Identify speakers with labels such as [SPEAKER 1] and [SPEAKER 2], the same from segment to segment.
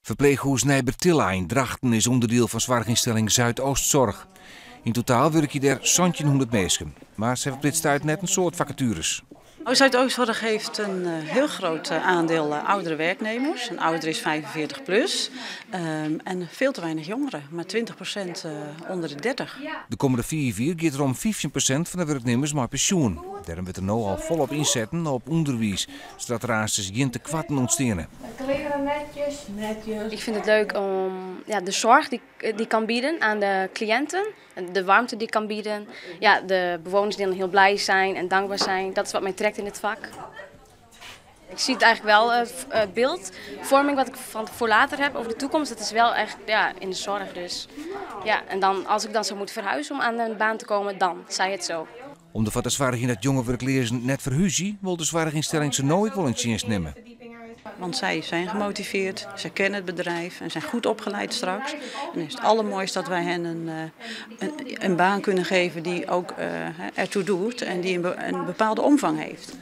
[SPEAKER 1] Ferpleechhûs Nij Bertilla yn Drachten is ûnderdiel fan soarchynstelling ZuidOostZorg. Yn totaal wurkje dêr 1700 minsken, mar se hawwe op dit stuit net in soad fakatueres.
[SPEAKER 2] ZuidOostZorg heeft een heel groot aandeel oudere werknemers. Een ouder is 45 plus. En veel te weinig jongeren, maar 20% onder de 30.
[SPEAKER 1] De kommende 5 jier giet der om 15% fan de wurknimmers mei pensjoen. Dêrom wurdt der no al folop ynsetten op ûnderwiis, sadat der aanstens gjin tekoarten ûntsteane.
[SPEAKER 3] Kleren netjes, netjes.
[SPEAKER 4] Ik vind het leuk om, ja, de zorg die ik kan bieden aan de cliënten. De warmte die ik kan bieden. Ja, de bewoners die dan heel blij zijn en dankbaar zijn. Dat is wat mij trekt in het vak. Ik zie het eigenlijk wel, het beeldvorming wat ik van voor later heb over de toekomst, dat is wel echt, ja, in de zorg. Dus, ja, en dan, als ik dan zou moeten verhuizen om aan een baan te komen, dan zij het zo.
[SPEAKER 1] Om derfoar te soargjen dat jonge wurkleazen net ferhúzje, wol de soarchynstelling se no ek wol yn tsjinst nimme.
[SPEAKER 2] Want zij zijn gemotiveerd, zij kennen het bedrijf en zijn goed opgeleid straks. En het is het allermooiste dat wij hen een baan kunnen geven die ook ertoe doet en die een bepaalde omvang heeft.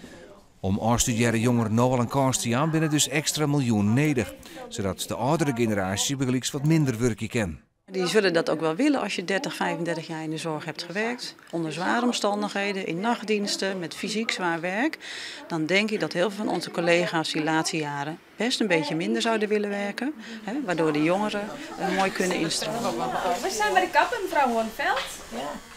[SPEAKER 1] Om ôfstudearre jongeren no al in kâns te jaan, binne dus ekstra miljoenen nedich. Sadat de âldere generaasje bygelyks wat minder wurkje kin.
[SPEAKER 2] Die zullen dat ook wel willen als je 30, 35 jaar in de zorg hebt gewerkt. Onder zware omstandigheden, in nachtdiensten, met fysiek zwaar werk. Dan denk ik dat heel veel van onze collega's die laatste jaren best een beetje minder zouden willen werken. Hè, waardoor de jongeren mooi kunnen instromen.
[SPEAKER 4] We zijn bij de kapper, mevrouw Hoornveld.
[SPEAKER 3] Ja.